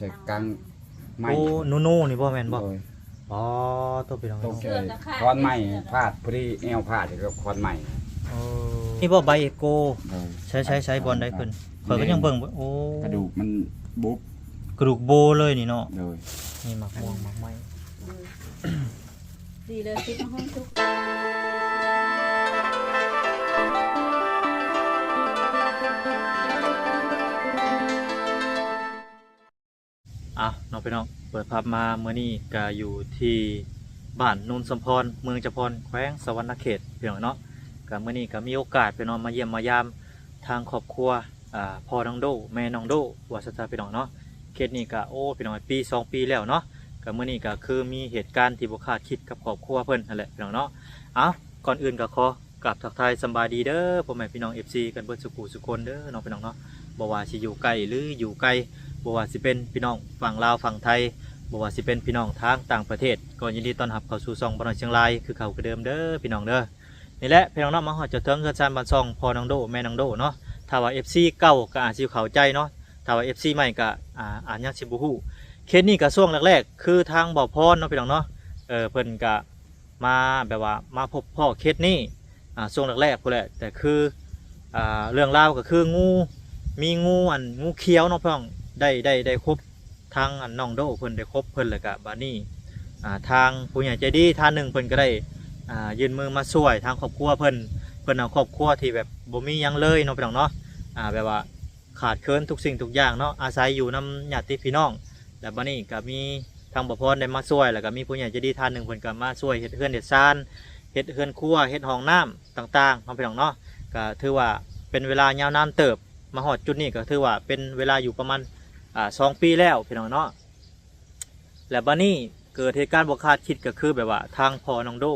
ໃສ່ກັງໄມ້ ໂອ້ ໂນໂນນີ້ບໍ່ແມ່ນບໍ່? ໂດຍ ອໍ ໂຕ ພີ່ນ້ອງ ໂຕແກ່ ເອີ ຂອນໄມ້ພາດ ພໍດີແອວພາດກັບຂອນໄມ້. ໂອ້ ນີ້ບໍ່ໃບໂກ? ໂດຍ ໃຊ້ ໃຊ້ ໃຊ້ບ່ອນໃດເພິ່ນ? ຂ້ອຍກໍຍັງເບິ່ງບໍ່ ໂອ້ ກະດູກມັນບຸບ ກະດູກໂບເລີຍນີ້ເນາະ. ໂດຍ ນີ້ໝາກມ່ວງ ໝາກໄມ້ ດີເລີຍ ຕິດມາໂຮມທຸກ. ເອົາເນາະ ພີ່ນ້ອງ ເປີດພາບມາມື້ນີ້ກະຢູ່ທີ່ບ້ານໂນນສົມພອນ ເມືອງຈຳພອນ ແຂວງສະຫວັນນະເຂດ ພີ່ນ້ອງເນາະ. ກະມື້ນີ້ກະມີໂອກາດ ພີ່ນ້ອງ ມາຢ້ຽມມາຢາມທາງຄອບຄົວ ອ່າ ພໍ່ນ້ອງໂດ ແມ່ນ້ອງໂດ ວ່າຊັ້ນຊະ ພີ່ນ້ອງເນາະ. ເຂດນີ້ກະ ໂອ້ ພີ່ນ້ອງ ປີສອງປີແລ້ວເນາະ. ກະມື້ນີ້ກະຄືມີເຫດການທີ່ບໍ່ຄາດຄິດກັບຄອບຄົວເພິ່ນຫັ້ນແຫຼະ ພີ່ນ້ອງເນາະ. ເອົາ ກ່ອນອື່ນກະຂໍ ກາບທັກທາຍສຳບາຍດີເດີ ພໍ່ແມ່ພີ່ນ້ອງ ເອັຟຊີ ກັນເບິດສູ່ຄູ່ສູ່ຄົນເດີເນາະ ພີ່ນ້ອງເນາະ. ບໍ່ວ່າຊິຢູ່ໃກ້ ຫຼື ຢູ່ໄກ ບໍ່ວ່າຊິເປັນພີ່ນ້ອງຝັ່ງລາວຝັ່ງໄທ ບໍ່ວ່າຊິເປັນພີ່ນ້ອງທາງຕ່າງປະເທດ ກໍຍິນດີຕ້ອນຮັບເຂົ້າສູ່ຊ່ອງບ່າວນ້ອຍຊຽງລາຍ ຄືເກົ່າຄືເດີມເດີ ພີ່ນ້ອງເດີ. ນີ້ແຫຼະ ພີ່ນ້ອງເນາະ ມາຮອດຈອດເຖິງເຮືອນຊານບ້ານຊ່ອງພໍ່ນ້ອງໂດ ແມ່ນ້ອງໂດເນາະ. ຖ້າວ່າ ເອັຟຊີ ເກົ່າກໍອາດຊິເຂົ້າໃຈເນາະ ຖ້າວ່າ ເອັຟຊີ ໃໝ່ກໍ ອາ ອາດຍັງຊິບໍ່ຮູ້. ເຂດນີ້ກໍຊ່ວງແລກໆ ຄືທາງບ່າວພອນເນາະ ພີ່ນ້ອງເນາະ ເອີ ເພິ່ນກໍ ມາແບບວ່າມາພົບພໍ້ເຂດນີ້ ອ່າ ຊ່ວງແລກໆພຸ້ນແຫຼະ. ແຕ່ຄື ອ່າ ເລື່ອງລາວກໍຄືງູ ມີງູ ອັນ ງູຂຽວເນາະ ພີ່ນ້ອງ ໄດ້ ໄດ້ ໄດ້ຄົບທາງ ອັນ ນ້ອງໂດເພິ່ນ ໄດ້ຄົບເພິ່ນ ແລ້ວກະບາດນີ້ ອ່າ ທາງຜູ້ໃຫຍ່ໃຈດີທ່ານໜຶ່ງເພິ່ນກໍໄດ້ ອ່າ ຍື່ນມືມາຊ່ວຍທາງຄອບຄົວເພິ່ນ. ເພິ່ນເອົາຄອບຄົວທີ່ແບບບໍ່ມີຫຍັງເລີຍເນາະ ພີ່ນ້ອງເນາະ ອ່າ ແບບວ່າ ຂາດເຂີນທຸກສິ່ງທຸກຢ່າງເນາະ ອາໄສຢູ່ນຳຍາດຕິພີ່ນ້ອງ. ແລ້ວບາດນີ້ກໍມີທາງບ່າວພອນໄດ້ມາຊ່ວຍ ແລ້ວກໍມີຜູ້ໃຫຍ່ໃຈດີທ່ານໜຶ່ງເພິ່ນກໍມາຊ່ວຍເຮັດເຮືອນເຮັດຊານ ເຮັດເຮືອນຄົວ ເຮັດຫ້ອງນ້ຳຕ່າງໆເນາະ ພີ່ນ້ອງເນາະ. ກໍຖືວ່າເປັນເວລາຍາວນານເຕີບ ມາຮອດຈຸດນີ້ກໍຖືວ່າເປັນເວລາຢູ່ປະມານ ອ່າ ສອງປີແລ້ວ ພີ່ນ້ອງເນາະ. ແລະ ບາດນີ້ເກີດເຫດການບໍ່ຄາດຄິດ ກໍຄືແບບວ່າທາງພໍ່ນ້ອງໂດ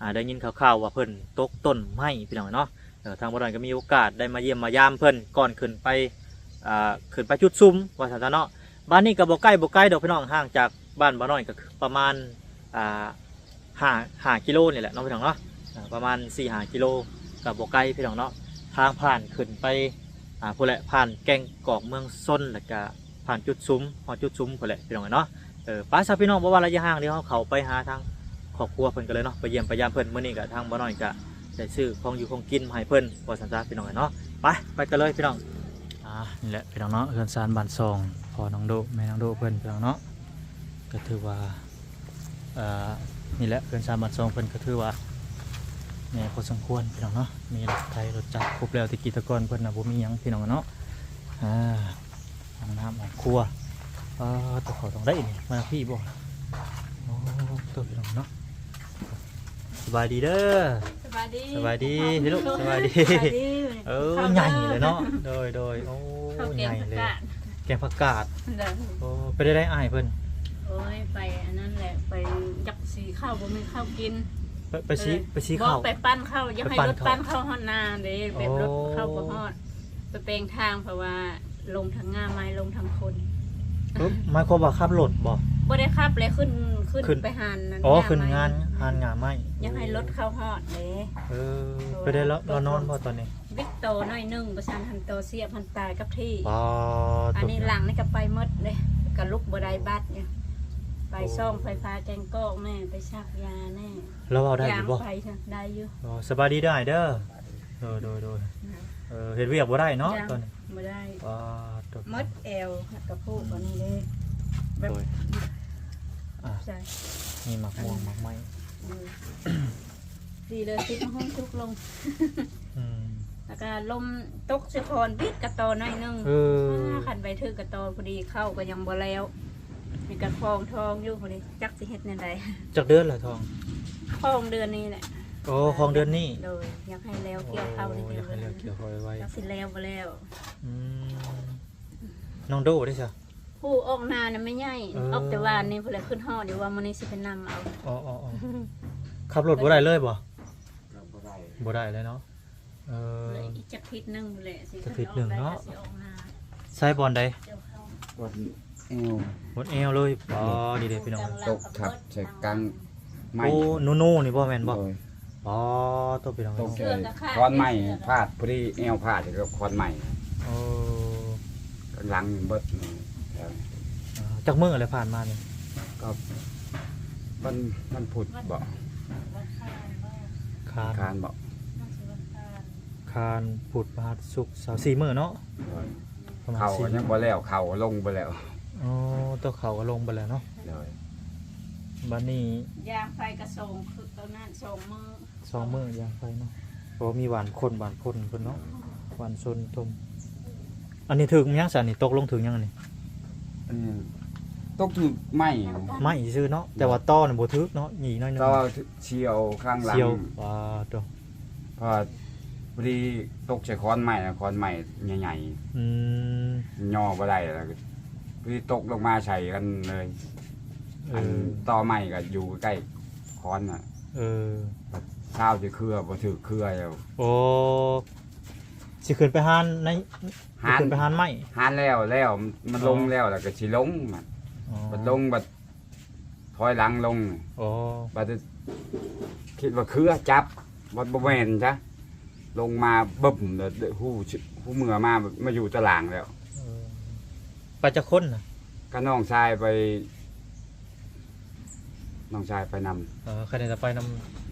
ອ່າ ໄດ້ຍິນຂ່າວໆວ່າເພິ່ນຕົກຕົ້ນໄມ້ ພີ່ນ້ອງເນາະ. ເອີ ທາງບ່າວນ້ອຍກໍມີໂອກາດໄດ້ມາຢ້ຽມມາຢາມເພິ່ນກ່ອນຂຶ້ນໄປ ອ່າ ຂຶ້ນໄປຈຸດສຸມ ວ່າຊັ້ນຊະເນາະ. ບ້ານນີ້ກໍບໍ່ໃກ້ບໍ່ໄກດອກ ພີ່ນ້ອງ ຫ່າງຈາກບ້ານບ່າວນ້ອຍກໍຄືປະມານ ອ່າ ຫ້າ ຫ້າກິໂລນີ້ແຫຼະເນາະ ພີ່ນ້ອງເນາະ. ອ່າ ປະມານສີ່ຫ້າກິໂລ ກໍບໍ່ໄກ ພີ່ນ້ອງເນາະ. ທາງຜ່ານຂຶ້ນໄປ ອ່າ ພຸ້ນແຫຼະ ຜ່ານແກ້ງກອກເມືອງຊົນ ແລ້ວກະຜ່ານຈຸດສຸມ ຮອດຈຸດສຸມພຸ້ນແຫຼະ ພີ່ນ້ອງເອີຍເນາະ. ເອີ ໄປຊະ ພີ່ນ້ອງ ບໍ່ວ່າໄລຍະຫ່າງ ດຽວເຮົາເຂົ້າໄປຫາທາງຄອບຄົວເພິ່ນກັນເລີຍເນາະ ໄປຢ້ຽມໄປຢາມເພິ່ນ. ມື້ນີ້ກະທາງບ່າວນ້ອຍກະໄດ້ຊື້ຂອງຢູ່ຂອງກິນມາໃຫ້ເພິ່ນ ວ່າຊັ້ນຊະ ພີ່ນ້ອງເອີຍເນາະ. ໄປ ໄປກັນເລີຍ ພີ່ນ້ອງ. ອ່າ ນີ້ແຫຼະ ພີ່ນ້ອງເນາະ ເຮືອນຊານບ້ານຊ່ອງ ພໍ່ນ້ອງໂດ ແມ່ນ້ອງໂດເພິ່ນ ພີ່ນ້ອງເນາະ. ກໍຖືວ່າ ເອີ ນີ້ແຫຼະ ເຮືອນຊານບ້ານຊ່ອງເພິ່ນກໍຖືວ່າໃຫຍ່ພໍສົມຄວນ ພີ່ນ້ອງເນາະ. ມີລົດໄຖລົດຈັກຄົບແລ້ວ ແຕ່ກີ້ແຕ່ກ່ອນເພິ່ນນະບໍ່ມີຫຍັງ ພີ່ນ້ອງເນາະ. ອ່າ ຫ້ອງນ້ຳຫ້ອງຄົວ ເອີ ແຕ່ເຂົາຕ້ອງໄດ້ນີ້ ມາພີ່ບໍ່? ໂອ້ ໂຕ ພີ່ນ້ອງເນາະ. ສະບາຍດີເດີ ສະບາຍດີ ສະບາຍດີ ພີ່ລູກ ສະບາຍດີ ສະບາຍດີ. ເອີ ເຂົ້າ ໃຫຍ່ເລີຍເນາະ ເດີ ໂດຍ ໂດຍ. ໂອ້ ເຂົ້າແກງ ໃຫຍ່ເລີຍ ແກງຜັກກາດ ໂດຍ. ໂອ້ ໄປໄດ້ໄດ້ອ້າຍເພິ່ນ? ໂອ້ຍ ໄປອັນນັ້ນແຫຼະ ໄປຈັກຊິເຂົ້າ ບໍ່ມີເຂົ້າກິນ ໄປ ໄປຊິ ເອີ ໄປຊິເຂົ້າ ບໍ່ ໄປປັ່ນເຂົ້າ ຢາກໃຫ້ລົດປັ່ນເຂົ້າຮອດນາເດ້ ແບບລົດເຂົ້າບໍ່ຮອດ ໄປແປງທາງ ເພາະວ່າລົງທັງງ່າໄມ້ ລົງທັງຄົນ. ເອີ ໝາຍຄວາມວ່າຂັບລົດບໍ່? ບໍ່ໄດ້ຂັບແຫຼະ ຂຶ້ນ ຂຶ້ນ ຂຶ້ນໄປຮ້ານ ອໍ ຂຶ້ນຮ້ານງ່າໄມ້ ຢາກໃຫ້ລົດເຂົ້າຮອດເດ້. ເອີ ເພາະວ່າ ເປັນໄດລະ ລະນອນບໍ່ຕອນນີ້? ວິກໂຕໜ້ອຍໜຶ່ງ ບໍ່ຊັ້ນຫັ້ນໂຕສຽບຫັ້ນຕາຍກັບທີ່. ອໍ ອັນນີ້ຫຼັງນີ້ກໍໄປໝົດເດ້ ກໍລຸກບໍ່ໄດ້ບາດນີ້ ໄປ ໂອ້ ຊ່ອງໄຟຟ້າແກ້ງກອກແດ່ ໄປສັກຢາແດ່. ລາວເວົ້າໄດ້ຢູ່ບໍ່? ໄປໄດ້ຢູ່. ອໍ ສະບາຍດີເດີອ້າຍເດີ. ໂດຍ ໂດຍ ໂດຍ. ເອີ ເຮັດວຽກບໍ່ໄດ້ເນາະ ຍັງ ຕອນນີ້ ບໍ່ໄດ້. ອໍ ໝົດແອວ ກະໂພກອັນນີ້ເດ້ ແບບ ໂດຍ ອ່າ ໃສ່ ມີໝາກມ່ວງ ອັນ ໝາກໄມ້ ເອີ ດີເລີຍ ຕິດມາໂຮມທຸກລົງ. ອືມ ແລ້ວກະລົມຕົກສະທ້ອນ ບິດກະຕໍໜ້ອຍໜຶ່ງ. ເອີ ຄັນໄປຖືກກະຕໍພໍດີ ເຂົ້າກໍຍັງບໍ່ແລ້ວ. ນີ້ກະຄອງທອງຢູ່ພຸ້ນນີ້ ຈັກຊິເຮັດແນວໃດ. ຈັກເດືອນລະທອງ? ຄອງເດືອນນີ້ແຫຼະ. ໂອ້ ຄອງເດືອນນີ້. ໂດຍ ຢາກໃຫ້ແລ້ວກ່ຽວເຂົ້ານີ້ ໂອ້ ຢາກໃຫ້ແລ້ວກ່ຽວເຂົ້າໄວໆ ຈັກຊິແລ້ວບໍ່ແລ້ວ. ອືມ ນ້ອງໂດເດ້ຊະ? ຜູ້ອອກນານະແມ່ໃຫຍ່ ເອີ ອອກແຕ່ວານນີ້ພຸ້ນແຫຼະ ຄິດຮອດຢູ່ວ່າມື້ນີ້ຊິໄປນຳເອົາ. ອໍໆໆ ຂັບລົດບໍ່ໄດ້ເລີຍບໍ່? ບໍ່ໄດ້ ບໍ່ໄດ້ເລີຍເນາະ. ເອີ ເຫຼືອອີກຈັກທິດໜຶ່ງພຸ້ນແຫຼະ ຊິ ຈັກທິດໜຶ່ງເນາະ ຊິອອກມາ. ໃສ່ບ່ອນໃດ? ບ່ອນແອວ ບ່ອນແອວເລີຍ. ອໍ ນີ້ເດ້ພີ່ນ້ອງ ຕົກທັບໃສ່ກັງໄມ້. ໂອ້ ໂນໂນນີ້ບໍ່ແມ່ນບໍ່? ໂດຍ. ອໍ ໂຕ ພີ່ນ້ອງ ຕົກໃສ່ຂອນໄມ້ພາດ ພໍດີແອວພາດກັບຂອນໄມ້. ໂອ້ ຂ້າງຫຼັງເບິດນີ້. ອື ຈັກມື້ແລ້ວຜ່ານມານີ້? ກໍວັນ ວັນພຸດບໍ? ວັນຄານບໍ? ຄານ ຄານບໍ? ໜ້າຊິວັນຄານ ຄານ ພຸດ ພະຫັດ ສຸກ ເສົາ ສີ່ມື້ເນາະ. ໂດຍ ປະມານ ເຂົ້າກໍຍັງບໍ່ແລ້ວ ເຂົ້າກໍລົງໄປແລ້ວ. ອໍ ໂຕເຂົ້າກໍລົງໄປແລ້ວເນາະ. ໂດຍ ບັດນີ້ ຢາງໄຟກໍສອງຄື ຕອນນັ້ນສອງມື້ ສອງມື້ຢາງໄຟເນາະ. ເພາະວ່າມີຫວ່ານຄົນ ຫວ່ານພົ່ນເພິ່ນເນາະ ຫວ່ານຊົນຖົມ. ອັນນີ້ຖືກຫຍັງຊະນີ້? ຕົກລົງຖືກຫຍັງອັນນີ້? ອັນນີ້ຕົກຖືກໄມ້ ໄມ້ຊື່ເນາະ ແຕ່ວ່າຕໍນີ້ບໍ່ຖືກເນາະ ຫຍິກໜ້ອຍໜຶ່ງ ຕໍ່ສ່ຽວຂ້າງຫຼັງ ສ່ຽວ. ປາດໂທ້ ເພາະພໍດີຕົກໃສ່ຂອນໄມ້ ຂອນໄມ້ໃຫຍ່ໆ ອືມ ຍໍບໍ່ໄດ້ ແລ້ວພໍດີຕົກລົງມາໃສ່ກັນເລີຍ. ເອີ ອັນຕໍໄມ້ກໍຢູ່ໃກ້ຂອນນະ. ເອີ ຊາວຊິເຄືອ ບໍ່ຖືກເຄືອແລ້ວ. ໂອ້ ຊິຂຶ້ນໄປຫານໃນ ຫານ ຊິຂຶ້ນໄປຫານໄມ້ ຫານແລ້ວ ແລ້ວມັນ ອໍ ລົງແລ້ວ ແລ້ວກໍຊິລົງມັນ. ອໍ ບັດລົງບັດຖອຍຫຼັງລົງ. ອໍ ບັດຄິດວ່າເຄືອຈັບ ບັດບໍ່ແມ່ນຊະ ລົງມາບຶ້ມ ແລ້ວຮູ້ ຮູ້ເມື່ອມາ ມາຢູ່ຕາລ່າງແລ້ວ. ເອີ ໄປຈັກຄົນນະ? ກັບນ້ອງຊາຍໄປ ນ້ອງຊາຍໄປນຳ. ເອີ ຄັນໄດ້ໄປນຳ.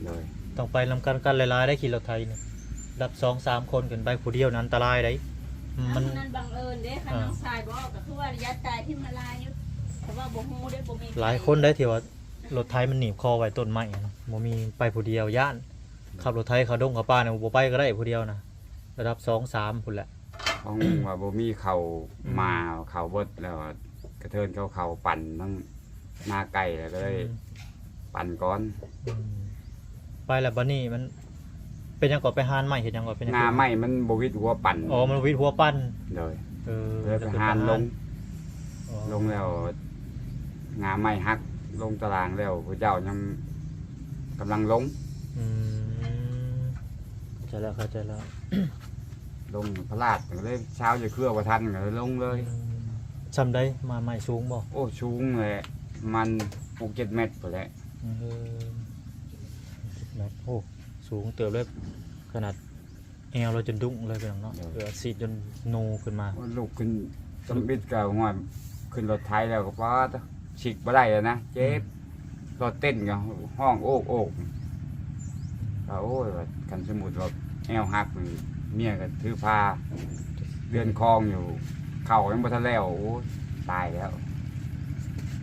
ໂດຍ ຕ້ອງໄປນຳກັນ ກັນຫຼາຍໆໄດ໋ ຂີ່ລົດໄຖນີ້ ລັບສອງສາມຄົນຂຶ້ນໄປຜູ້ດຽວນັ້ນອັນຕະລາຍໄດ໋. ອືມ ມັນ ອັນນັ້ນບັງເອີນເດ້ ຄັນ ອ່າ ນ້ອງຊາຍບໍ່ອອກກໍຄືວ່າຢ້ານຕາຍຖິ້ມລະລາຍຢູ່ ເພາະວ່າບໍ່ຮູ້ເດ້ ບໍ່ມີ ຫຼາຍຄົນໄດ໋ທີ່ວ່າລົດໄຖມັນໜີບຄໍໄວ້ຕົ້ນໄມ້ຫັ້ນນະ ບໍ່ມີ ໄປຜູ້ດຽວຢ້ານ. ອືມ ຂັບລົດໄຖເຂົ້າດົງເຂົ້າປ່ານີ້ບໍ່ໄປກໍໄດ້ຜູ້ດຽວນະ ລະດັບສອງສາມພຸ້ນແຫຼະ. ຂອງວ່າບໍ່ມີເຂົ້າ ອືມ ມາ ເຂົ້າເບິດແລ້ວ ກະເທີນເຂົາເຂົ້າປັ່ນທັງນາໄກ່ ແລ້ວກໍເລີຍ ອືມ ປັ່ນກ່ອນ. ອືມ ໄປແລ້ວບັດນີ້ມັນເປັນຫຍັງກໍ ໄປຫານໄມ້ເຮັດຫຍັງກໍ ເປັນຫຍັງ ງ່າໄມ້ມັນບໍ່ຫວິດຫົວປັ່ນ. ອໍ ມັນຫວິດຫົວປັ່ນ. ໂດຍ ເອີ ເລີຍໄປຫານລົງ. ອໍ ລົງແລ້ວງ່າໄມ້ຫັກລົງຕາລ່າງແລ້ວ ພວກເຈົ້າຍັງກຳລັງລົງ. ອືມ ເຂົ້າໃຈແລ້ວ ເຂົ້າໃຈແລ້ວ. ລົງພະລາດ ກໍເລີຍຊາວຈະເຄືອບໍ່ທັນ ກໍເລີຍລົງເລີຍ. ອືມ ຊ່ຳໃດ? ມາໄມ້ສູງບໍ່? ໂອ້ ສູງແຫຼະ ປະມານຫົກເຈັດແມັດພຸ້ນແຫຼະ. ເອີ ເຈັດແມັດ ໂອ້ ສູງເຕີບເລີຍ ຂະໜາດແອວລາວຈົນດຸ້ງເລີຍ ພີ່ນ້ອງເນາະ. ໂດຍ ເອີ ສີດຈົນໂນຂຶ້ນມາ. ໂອ້ ລຸກຂຶ້ນ ສຳອິດກໍ ຮອດຂຶ້ນລົດໄຖແລ້ວກໍ ປາດ ຊິກບໍ່ໄດ້ແລ້ວນະ ເຈັບ. ອືມ ລົດເຕັ້ນກໍຮ້ອງໂອກໆ ກໍໂອ້ຍ ວ່າຄັນສົມມຸດວ່າແອວຫັກນີ້ ເມຍກໍຖືພາເດືອນຄອງຢູ່ ເຂົ້າຍັງບໍ່ທັນແລ້ວ ໂອ້ຍ ຕາຍແລ້ວ.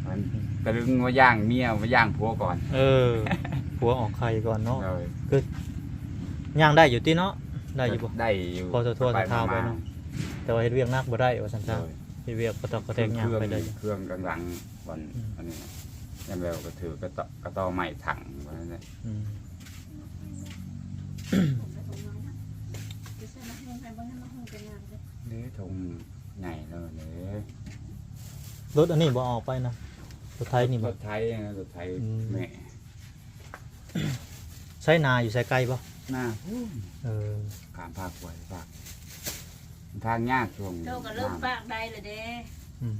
ມັນຕະລຶງວ່າຢ້າງເມຍ ວ່າຢ້າງຜົວກ່ອນ. ເອີ ຜົວອອກໄຂ່ກ່ອນເນາະ. ໂດຍ ຄືຍ່າງໄດ້ຢູ່ຕິເນາະ? ໄດ້ຢູ່ບໍ່? ໄດ້ຢູ່ ພໍທົ່ວໆ ໄປໆ ທາວໆໄປເນາະ. ແຕ່ວ່າເຮັດວຽກໜັກບໍ່ໄດ້ວ່າຊັ້ນຊະ. ໂດຍ ເຮັດວຽກກະຕອກກະແຕກ ຍ່າງໄປໄດ້ຢູ່. ເຄື່ອງ ເຄື່ອງກຳລັງ ບ່ອນ ອືມ ອັນນີ້ນະ ຍາມແລ້ວກໍຖືກກະຕໍ ກະຕໍໄມ້ຖັງວ່າຊັ້ນແຫຼະ. ອືມ ເດ້ ຖົງໃຫຍ່ແລ້ວເດ້. ລົດອັນນີ້ບໍ່ເອົາອອກໄປນະ? ລົດໄຖນີ້ບໍ່? ລົດໄຖນະ ລົດໄຖ ອືມ ແມ່. ໃຊ້ນາຢູ່ໃສ ໄກບໍ່? ນາພຸ້ນ. ເອີ ຂ້າມພາກຫ້ວຍພາກ ທາງຍາກຊ່ວງ. ໂຕກໍເລີ່ມປາກໄດ້ແລ້ວເດ້. ອືມ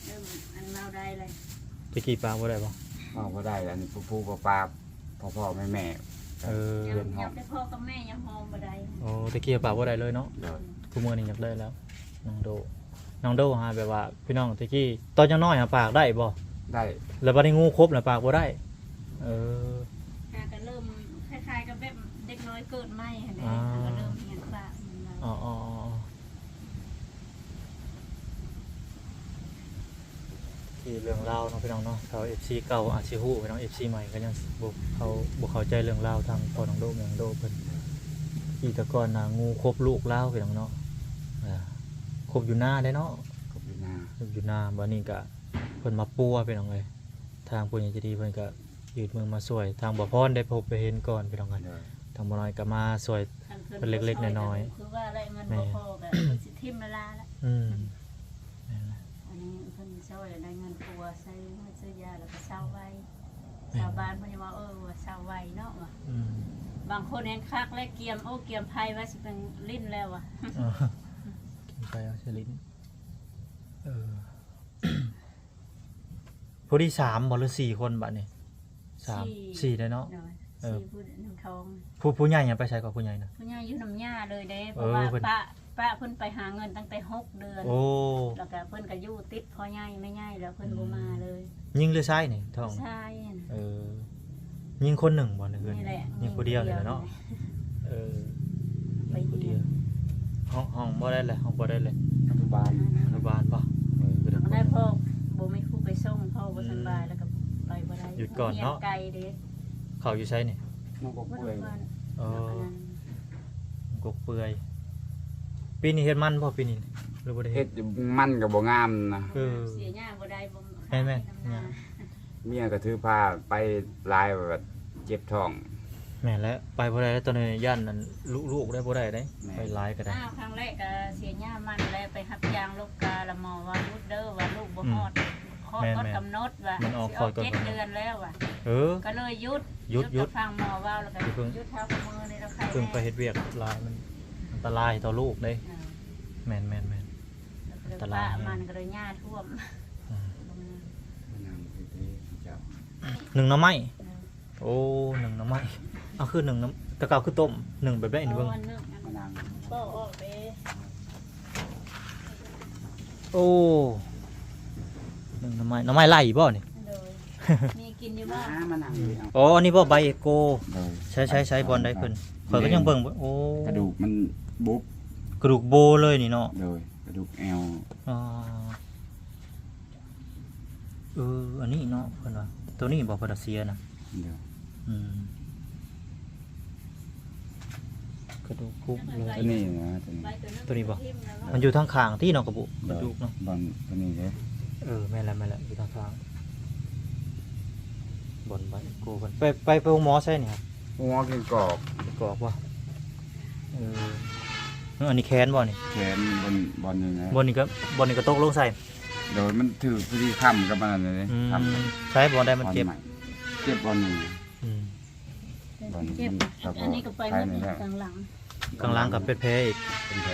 ເລີ່ມອັນເວົ້າໄດ້ແລ້ວ. ແຕ່ກີ້ປາກບໍ່ໄດ້ບໍ່? ເວົ້າບໍ່ໄດ້ ອັນນີ້ປູໆປາກໆ ພໍ່ໆແມ່ໆ. ເອີ ຍັງ ຍັງແຕ່ພໍ່ກັບແມ່ຍັງຮ້ອງບໍ່ໄດ້. ໂອ້ ແຕ່ກີ້ປາກບໍ່ໄດ້ເລີຍເນາະ. ໂດຍ ທຸກມື້ນີ້ຢາກໄດ້ແລ້ວ ນ້ອງໂດ. ນ້ອງໂດຫາແບບວ່າ ພີ່ນ້ອງ ແຕ່ກີ້ຕອນຍັງນ້ອຍຫາປາກໄດ້ບໍ່? ໄດ້. ແລ້ວບັດນີ້ງູຄົບແລ້ວປາກບໍ່ໄດ້. ເອີ ຫາກໍເລີ່ມຄ້າຍໆກັບແບບເດັກນ້ອຍເກີດໃໝ່ຫັ້ນແຫຼະ. ອ່າ ຫາກໍເລີ່ມຮຽນປາກ. ອໍໆໆ ທີ່ເລື່ອງລາວເນາະ ພີ່ນ້ອງເນາະ. ຖ້າເອັຟຊີເກົ່າອາດຊິຮູ້ ພີ່ນ້ອງ ເອັຟຊີໃໝ່ກໍຍັງບໍ່ເຂົ້າ ບໍ່ເຂົ້າໃຈເລື່ອງລາວທາງພໍ່ນ້ອງໂດ ແມ່ນ້ອງໂດເພິ່ນ. ທີ່ແຕ່ກ່ອນນະ ງູຄົບລູກລາວ ພີ່ນ້ອງເນາະ. ອ່າ ຄົບຢູ່ນາເດ້ເນາະ ຄົບຢູ່ນາ ຄົບຢູ່ນາ. ບັດນີ້ກະເພິ່ນມາປົວ ພີ່ນ້ອງເອີຍ. ທາງຜູ້ໃຫຍ່ໃຈດີເພິ່ນກະຍື່ນມືມາຊ່ວຍ ທາງບ່າວພອນໄດ້ພົບໄດ້ເຫັນກ່ອນ ພີ່ນ້ອງເອີຍ. ໂດຍ ທາງບ່າວນ້ອຍກະມາຊ່ວຍເພິ່ນເລັກໆນ້ອຍໆ. ຄືວ່າໄດ້ເງິນບໍ່ພໍກະຊິຖິ້ມລະລາລະ. ອືມ ແມ່ນລະ. ອັນນີ້ເພິ່ນຊ່ວຍໄດ້ເງິນປົວ ໃຊ້ເງິນຊື້ຢາ ແລ້ວກໍເຊົາໄວ. ແມ່ນ ຊາວບ້ານເພິ່ນຍັງວ່າ ເອີ ວ່າເຊົາໄວເນາະວ່າ. ອືມ ບາງຄົນແຮ່ງຄັກແລະກຽມ ໂອ້ ກຽມໄພວ່າຊິເປັນຫຼິ້ນແລ້ວວ່າ. ເອີ ກຽມໄພວ່າຊິຫຼິ້ນ. ເອີ ພໍດີສາມບໍ່ ຫຼືສີ່ຄົນບາດນີ້? ສາມ ສີ່ ສີ່ໄດ້ເນາະ. ໂດຍ ເອີ ສີ່ຜູ້ໜຶ່ງທ້ອງ. ຜູ້ ຜູ້ໃຫຍ່ຫຍັງໄປໃສກໍ ຜູ້ໃຫຍ່ນະ? ຜູ້ໃຫຍ່ຢູ່ນຳຍ່າເລີຍເດ້. ເອີ ເພາະວ່າ ເພິ່ນ ປະ ປ ປະເພິ່ນໄປຫາເງິນຕັ້ງແຕ່ຫົກເດືອນ. ໂອ້ ແລ້ວກະເພິ່ນກະຢູ່ຕິດພໍ່ໃຫຍ່ແມ່ໃຫຍ່ ແລ້ວເພິ່ນບໍ່ມາເລີຍ. ຍິງຫຼືຊາຍນີ້ທ້ອງ? ຊາຍນະ. ເອີ ຍິງຄົນໜຶ່ງບໍ່ໃນເຮືອນ? ນີ້ແຫຼະ ຍິງຜູ້ດຽວນີ້ແຫຼະເນາະ. ເອີ ໄປ ຍິງຜູ້ດຽວ. ຫ້ອງ ຫ້ອງບໍ່ໄດ້ແຫຼະ ຫ້ອງບໍ່ໄດ້ແຫຼະ. ອະນຸບານ ອະນຸບານບໍ່? ເອີ ບໍ່ໄດ້ ພໍ່ບໍ່ມີຄູໄປສົ່ງ ພໍ່ບໍ່ສະບາຍ ແລ້ວກໍໄປບໍ່ໄດ້. ຢຸດກ່ອນເນາະ. ຮຽນໄກເດ້. ເຂົາຢູ່ໃສນີ້? ນ້ອງກກເປື່ອຍ. ເອີ ນ້ອງກກເປື່ອຍ. ປີນີ້ເຮັດມັນບໍ່ ປີນີ້ ຫຼືບໍ່ໄດ້ເຮັດ? ເຮັດມັນກໍບໍ່ງາມນະ. ເອີ ເສຍຫຍ້າບໍ່ໄດ້. ແມ່ນໆ ເມຍກໍຖືພາໄປຫຼາຍ ແບບເຈັບທ້ອງ. ແມ່ນແຫຼະ ໄປບໍ່ໄດ້ແລ້ວ ຕອນນີ້ຢ້ານນັ້ນ ລູກ ລູກໄດ້ບໍ່ໄດ້ເດ້. ແມ່ນ ໄປຫຼາຍກໍໄດ້. ອ້າວ ຄັ້ງແລກກໍເສຍຫຍ້າມັນແລ້ວ ໄປຮັບຈ້າງລົກກາ ລະໝໍວ່າຢຸດເດີ ວ່າລູກບໍ່ຮອດ ອືມ ຄອດ ແມ່ນໆ ກຳນົດວ່າ ມັນອອກ ຊິອອກ ຄອດກ່ອນ ເຈັດເດືອນແລ້ວວ່າ. ເອີ ກໍເລີຍຢຸດ ຢຸດ ຢຸດ ຢຸດ ກໍຟັງໝໍເວົ້າ ແລ້ວກໍຢຸດ ຢຸດ ຢຸດ ເຮົາກໍມື້ນີ້ລະໄຄ. ເພິ່ງໄປເຮັດວຽກຫຼາຍ ມັນອັນຕະລາຍຕໍ່ລູກເດ້. ເອີ ແມ່ນໆໆ ອັນຕະລາຍ ປະມັນກໍເລີຍຫຍ້າຖ້ວມ. ອືມ ມານັ່ງເດ້ເຈົ້າ ໜຶ້ງໜໍ່ໄມ້. ເອີ ໂອ້ ໜຶ້ງໜໍ່ໄມ້. ເອົາ ຄືໜຶ້ງໜໍ່ ແຕ່ເກົ່າຄືຕົ້ມ ໜຶ້ງແບບໃດນີ້ເບິ່ງ. ມານັ່ງ ກໍອອກເດ້. ໂອ້ ໜຶ້ງໜໍ່ໄມ້ ໜໍ່ໄມ້ໄລ່ບໍ່ນີ້? ໂດຍ ມີກິນຢູ່ບໍ່? ມາ ມານັ່ງ. ອໍ ອັນນີ້ບໍ່ ໃບເອໂກ. ໂດຍ ໃຊ້ ໃຊ້ ໃຊ້ບ່ອນໃດເພິ່ນ? ຂ້ອຍກໍຍັງເບິ່ງບໍ່. ໂອ້ ກະດູກມັນບຸບ ກະດູກໂບເລີຍນີ້ເນາະ. ໂດຍ ກະດູກແອວ. ອໍ ເອີ ອັນນີ້ເນາະ ເພິ່ນວ່າ ໂຕນີ້ບໍ່ ເພິ່ນວ່າເສຍນະ. ໂດຍ ອືມ ກະດູກພຸບເລີຍ ໂຕນີ້ນະ ໂຕນີ້ ໂຕນີ້ບໍ່? ມັນຢູ່ທາງຂ້າງຕິເນາະ ກະບຸ ກະດູກເນາະ ບ່ອນໂຕນີ້ເດ້. ເອີ ແມ່ນແລ້ວ ແມ່ນແລ້ວ ຢູ່ທາງຂ້າງ ບ່ອນໃບໂກເພິ່ນ. ໄປ ໄປ ໄປໂຮງໝໍໃສນີ້? ໂຮງໝໍກິນກອກ ກິນກອກບໍ່? ເອີ ເອີ ອັນນີ້ແຂນບໍ່ນີ້? ແຂນ ບ່ອນ ບ່ອນນີ້ນະ ບ່ອນນີ້ກໍ ບ່ອນນີ້ກໍຕົກລົງໃສ່. ໂດຍ ມັນຖືກພໍດີຄ້ຳກັບອັນນັ້ນເດ້. ອືມ ຄ້ຳ ໃສບ່ອນໃດມັນເຈັບ? ເຈັບບ່ອນນີ້. ອືມ ບ່ອນນີ້ ເຈັບ ມັນກໍບໍ່ ອັນນີ້ກໍໄປໝົດນີ້ ຂ້າງຫຼັງ ຂ້າງຫຼັງກໍເປັນແຜອີກ ເປັນແຜ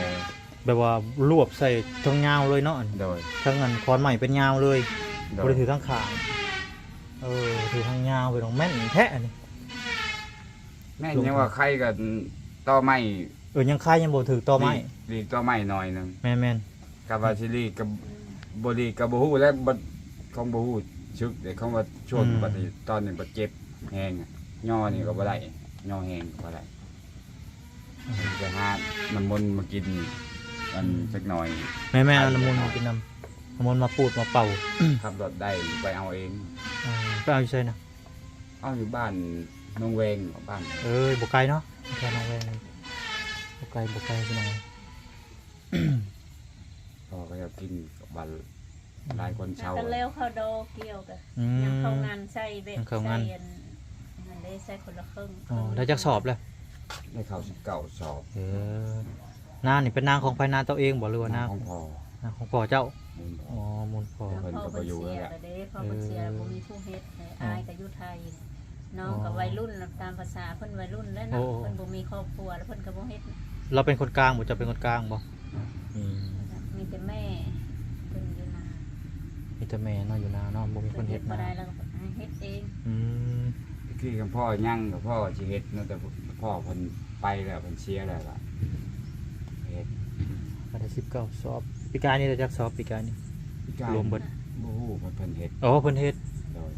ແບບວ່າລວບໃສ່ທາງຍາວເລີຍເນາະ. ໂດຍ ທາງອັນຂອນໄມ້ເປັນຍາວເລີຍ. ໂດຍ ບໍ່ໄດ້ຖືທາງຂ້າງ. ເອີ ຖືທາງຍາວ ພີ່ນ້ອງ ແມ່ນແທ້ອັນນີ້. ແມ່ນ ຍັງວ່າໄຄກັບຕໍໄມ້. ເອີ ຍັງໄຄ ຍັງບໍ່ຖືກຕໍໄມ້ ຫຼີກຕໍໄມ້ໜ້ອຍໜຶ່ງ. ແມ່ນໆ ກະວ່າຊິຫຼີກກໍບໍ່ຫຼີກກໍບໍ່ຮູ້ແລ້ວ ບໍ່ ຄົງບໍ່ຮູ້ສຶກເດ້. ຄົງວ່າຊ່ວງ ອືມ ບັດນີ້ ຕອນນີ້ບັດເຈັບແຮງ ຍໍນີ້ກໍບໍ່ໄດ້ ຍໍແຮງກໍບໍ່ໄດ້. ອືມ ໄປຫານ້ຳມົນມາກິນ ອັນ ອືມ ຈັກໜ້ອຍ. ແມ່ນໆ ເອົານ້ຳມົນມາກິນນຳ ນ້ຳມົນມາປູດມາເປົ່າ. ຂັບລົດໄດ້ ໄປເອົາເອງ. ອືມ ໄປເອົາຢູ່ໃສນະ? ເອົາຢູ່ບ້ານໜອງແວງ ບ້ານ ເອີຍ ບໍ່ໄກເນາະ ແຖວໜອງແວງ ບໍ່ໄກ ບໍ່ໄກ ພີ່ນ້ອງ. ພໍເຂົາເຈົ້າກິນກັບບ້ານ ອືມ ຫຼາຍຄົນເຊົາ ແລ້ວເຂົາດອກກ່ຽວກະ ອືມ ຍັງເຂົ້າງານໃສ່ເບັດ ຍັງເຂົ້າງານ ໃສ່ອັນນັ້ນເດ້ ໃສ່ຄົນລະເຄິ່ງ. ອໍ ໄດ້ຈັກສອບແລ້ວ? ໄດ້ເຂົ້າສິບເກົ້າສອບ. ເອີ ນານີ້ເປັນນາຂອງໃຜ? ນາໂຕເອງບໍ່ ຫຼືວ່ານາ ນາຂອງພໍ່? ນາຂອງພໍ່ເຈົ້າ. ມູນພໍ່. ອໍ ມູນພໍ່. ແຕ່ເພິ່ນກໍບໍ່ຢູ່ແລ້ວ ເພາະເພິ່ນເສຍ ເອີ ບໍ່ມີຜູ້ເຮັດ. ອໍ ອ້າຍກໍຢູ່ໄທ ນ້ອງກໍ ອໍ ໄວລຸ້ນ ຕາມພາສາເພິ່ນໄວລຸ້ນແຫຼະເນາະ. ໂອ້ ເພິ່ນບໍ່ມີຄອບຄົວ ແລ້ວເພິ່ນກໍບໍ່ເຮັດ. ລາວເປັນຄົນກາງບໍ່? ເຈົ້າເປັນຄົນກາງບໍ່? ອືມ ມີແຕ່ແມ່ເພິ່ນຢູ່ນາ. ມີແຕ່ແມ່ເນາະ ຢູ່ນາເນາະ ບໍ່ມີຄົນເຮັດນາ. ເຮັດບໍ່ໄດ້ ແລ້ວກໍໃຫ້ເຮັດເອງ. ອືມ ຕະກີ້ກັບພໍ່ຍັງ ກັບພໍ່ຊິເຮັດເນາະ ແຕ່ພໍ່ເພິ່ນໄປແລ້ວ ເພິ່ນເສຍແລ້ວກໍເຮັດ. ກໍໄດ້ສິບເກົ້າສອບ. ປີກາຍນີ້ໄດ້ຈັກສອບ? ປີກາຍນີ້ ປີກາຍ ລວມເບິດ ບໍ່ຮູ້ວ່າເພິ່ນເຮັດ. ອໍ ເພິ່ນເຮັດ. ໂດຍ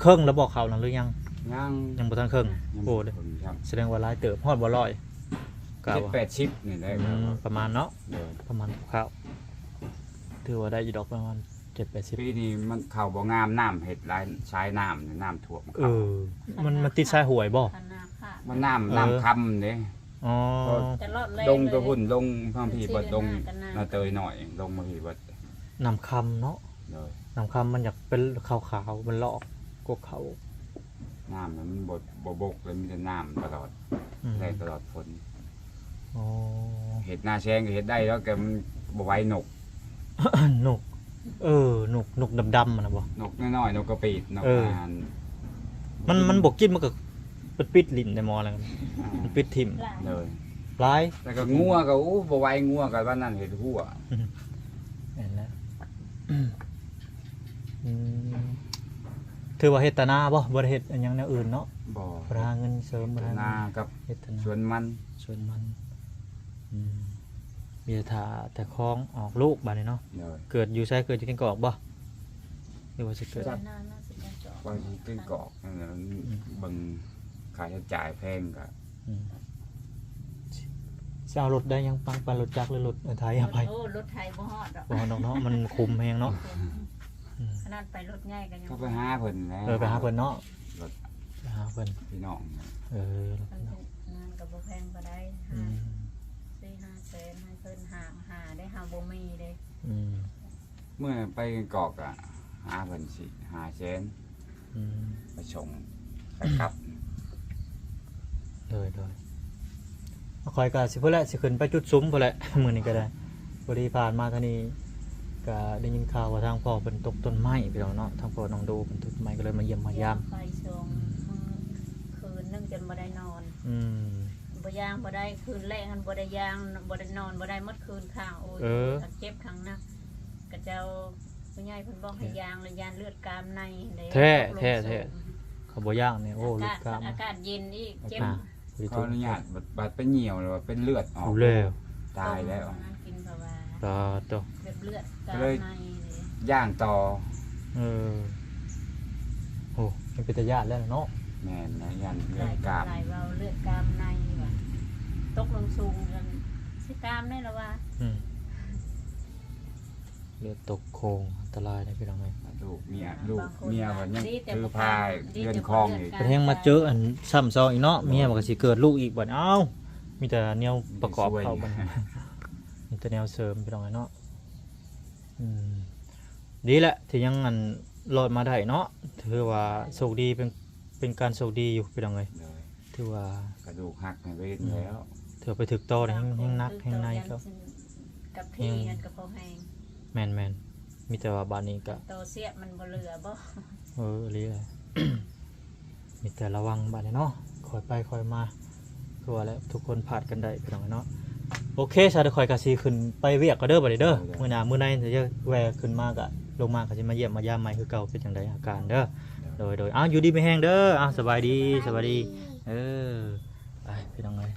ເຄິ່ງແລ້ວບໍ່ເຂົ້ານັ້ນ ຫຼືຍັງ? ຍັງ ຍັງບໍ່ທັນເຄິ່ງ. ຍັງ ໂອ້ ບໍ່ເຄິ່ງຊ້ຳ. ສະແດງວ່າຫຼາຍເຕີບ. ຮອດບໍ່ຮ້ອຍ? ກະ ເຈັດແປດສິບນີ້ແຫຼະ. ອືມ ປະມານເນາະ. ໂດຍ ປະມານຄ່າວໆ ຖືວ່າໄດ້ຢູ່ດອກ ປະມານເຈັດແປດສິບ. ປີນີ້ມັນເຂົ້າບໍ່ງາມ ນ້ຳເຮັດຫຼາຍ ສາຍນ້ຳນີ້ນ້ຳຖ້ວມ. ເອີ ມັນ ມັນຕິດສາຍຫ້ວຍບໍ່? ມັນນ້ຳ ເອີ ນ້ຳຄຳເດ້. ອໍ ແຕ່ລອດແລງ ລົງແຕ່ພຸ້ນ ເລີຍ ລົງທາງພີ້ເບິດ ລົງໜ້າເຕີຍນ້ອຍ ລົງມາພີ້ເບິດ. ນ້ຳຄຳເນາະ. ໂດຍ ນ້ຳຄຳມັນຢາກເປັນຂາວໆ ມັນລອກ ກວກເຂົ້າ. ນ້ຳມັນບໍ່ ບໍ່ບົກເລີຍ ມີແຕ່ນ້ຳຕະຫຼອດ. ອືມ ແລ້ງຕະຫຼອດຝົນ. ອໍ ເຮັດນາແຊງກໍເຮັດໄດ້ແລ້ວ ແຕ່ມັນບໍ່ໄຫວນົກ. ນົກ ເອີ ນົກ ນົກດຳໆຫັ້ນນະບໍ່? ນົກນ້ອຍໆ ນົກກະປີດ ນົກ ເອີ ອາຫານ ມັນ ມັນບໍ່ກິນ ມັນກໍປິດ ປິດຫຼິ້ນໃນໝໍແລ້ວ. ອ່າ ມັນປິດຖິ້ມ. ໂດຍ ຫຼາຍ ແລ້ວກໍງົວກໍ ໂອ້ ບໍ່ໄຫວ ງົວກໍວ່ານັ້ນເຮັດຫົວ. ແມ່ນແລ້ວ. ອືມ ຖືວ່າເຮັດແຕ່ນາບໍ່? ບໍ່ໄດ້ເຮັດຫຍັງແນວອື່ນເນາະ? ບໍ່ ບໍ່ໄດ້ຫາເງິນເສີມ ບໍ່ໄດ້ຫາເງິນ. ນາກັບ ເຮັດແຕ່ນາ ສວນມັນ ສວນມັນ. ອືມ ມີແຕ່ຖ້າແຕ່ຄອງອອກລູກບາດນີ້ເນາະ. ໂດຍ ເກີດຢູ່ໃສ? ເກີດຢູ່ແກ້ງກອກບໍ່ ຫຼືວ່າຊິເກີດ? ຈັກ ວ່າຊິເປັນກອກ ອືມ ເບິ່ງຄ່າໃຊ້ຈ່າຍແພງກໍ ອືມ ຊິເອົາລົດໄດ້ຍັງ ປັງ ປັ່ນລົດຈັກ ຫຼືລົດໄຖເອົາໄປ? ໂອ້ ລົດໄຖບໍ່ຮອດດອກ ບໍ່ຮອດດອກເນາະ ມັນຂຸມແຮງເນາະ. ອືມ ຂະໜາດໄປລົດໃຫຍ່ກໍຍັງ ກໍໄປຫາເພິ່ນແຫຼະ. ເອີ ໄປຫາເພິ່ນເນາະ ລົດ ໄປຫາເພິ່ນ ພີ່ນ້ອງ. ເອີ ມັນກໍບໍ່ແພງປານໃດ ອືມ ສີ່ຫ້າແສນ ໃຫ້ເພິ່ນຫາ ຫາໄດ້ ເຮົາບໍ່ມີເດ້. ອືມ ເມື່ອໄປກອກກະຫາເພິ່ນສີ່ຫ້າແສນ ອືມ ໄປສົ່ງໄປກັບ. ໂດຍ ໂດຍ ຂ້ອຍກະຊິພຸ້ນແຫຼະ ຊິຂຶ້ນໄປຈຸດສຸມພຸ້ນແຫຼະ ມື້ນີ້ກະໄດ້. ພໍດີຜ່ານມາທາງນີ້ກະໄດ້ຍິນຂ່າວວ່າທາງພໍ່ເພິ່ນຕົກຕົ້ນໄມ້ພີ່ນ້ອງເນາະ ທາງພໍ່ນ້ອງໂດເພິ່ນຕົກຕົ້ນໄມ້ ກໍເລີຍມາຢ້ຽມມາຢາມ. ໄປສອງມື້ ຄືນໜຶ່ງຈົນບໍ່ໄດ້ນອນ. ອືມ ບໍ່ຍ່າງບໍ່ໄດ້ ຄືນແລກຫັ້ນບໍ່ໄດ້ຍ່າງ ບໍ່ໄດ້ນອນ ບໍ່ໄດ້ໝົດຄືນຄ້າງ. ໂອ້ຍ ເອີ ເຈັບຄັ້ງໜັກ ຂະເຈົ້າ ຜູ້ໃຫຍ່ເພິ່ນບອກໃຫ້ ແທ້ ຍ່າງ ແລ້ວຢ້ານເລືອດກາມໃນເດ້. ແທ້ ຕົກລົງ ແທ້ ສູງ ແທ້ ເຂົາບໍ່ຍ່າງນີ້ ໂອ້ ອາກາດ ເລືອດກາມ ອາກາດເຢັນອີກ ເຈັບ. ອ່າ ຂໍອະນຸຍາດ ບັດ ບັດໄປຍ່ຽວແລ້ວວ່າເປັນເລືອດອອກ ແລ້ວ ຕາຍແລ້ວ ກິນເຂົາວ່າ ຕາໂຕ ແບບເລືອດກາມໃນເດ້ ຍ່າງຕໍ່. ເອີ ໂອ້ ມັນເປັນຕາຢ້ານແລ້ວເນາະ. ແມ່ນນະ ຢ້ານເລືອດກາມ ຫຼາຍເວົ້າເລືອດກາມໃນວ່າ ຕົກລົງສູງກັນ ຊິກາມໄດ້ລະວ່າ. ອືມ ເລືອດຕົກໂຄງ ອັນຕະລາຍເດ້ພີ່ນ້ອງເອີຍ. ລູກເມຍ ລູກເມຍວ່າຍັງຖືພາເລື່ອນຄອງອີກ ເພິ່ນແຮງມາເຈີອັນຊ້ຳຊອງອີກເນາະ. ໂດຍ ເມຍວ່າກໍຊິເກີດລູກອີກບັດ. ເອົ້າ ມີແຕ່ແນວປະກອບເຂົ້າບັດ ມີແຕ່ແນວເສີມພີ່ນ້ອງເອີຍເນາະ. ອືມ ດີແຫຼະທີ່ຍັງອັນລອດມາໄດ້ເນາະ ຖືວ່າໂຊກດີ ເປັນ ເປັນການໂຊກດີຢູ່ພີ່ນ້ອງເອີຍ. ໂດຍ ຖືວ່າກະດູກຫັກໃຫ້ເວນແລ້ວ ຖືວ່າໄປຖືກຕໍ່ແຮງ ແຮງໜັກແຮງໃນ ກັບທີ່ຫັ້ນກໍພໍແຮງ. ແມ່ນໆ ມີແຕ່ວ່າບາດນີ້ກະຕໍ່ສຽບມັນບໍ່ເຫຼືອບໍ່. ເອີ ອີ່ຫຼີແຫຼະ ມີແຕ່ລະວັງບາດນີ້ເນາະ ຄ່ອຍໄປຄ່ອຍມາ ຄືວ່າແຫຼະ ທຸກຄົນພາດກັນໄດ້ພີ່ນ້ອງເນາະ. ໂອເຄ ຊະ ດຽວຂ້ອຍກໍຊິຂຶ້ນໄປວຽກກ່ອນເດີ ບາດນີ້ເດີ. ໂດຍ ມື້ໜ້າມື້ໃນຈະແວ່ຂຶ້ນມາ ກໍລົງມາກໍຊິມາຢ້ຽມມາຢາມໃໝ່ຄືເກົ່າ ເປັນຈັ່ງໃດອາການເດີ. ໂດຍ ໂດຍ ໂດຍ ເອົ້າ ຢູ່ດີມີແຮງເດີ. ເອົ້າ ສະບາຍດີ ສະບາຍດີ ສະບາຍດີ. ເອີ ໄປພີ່ນ້ອງເອີຍ.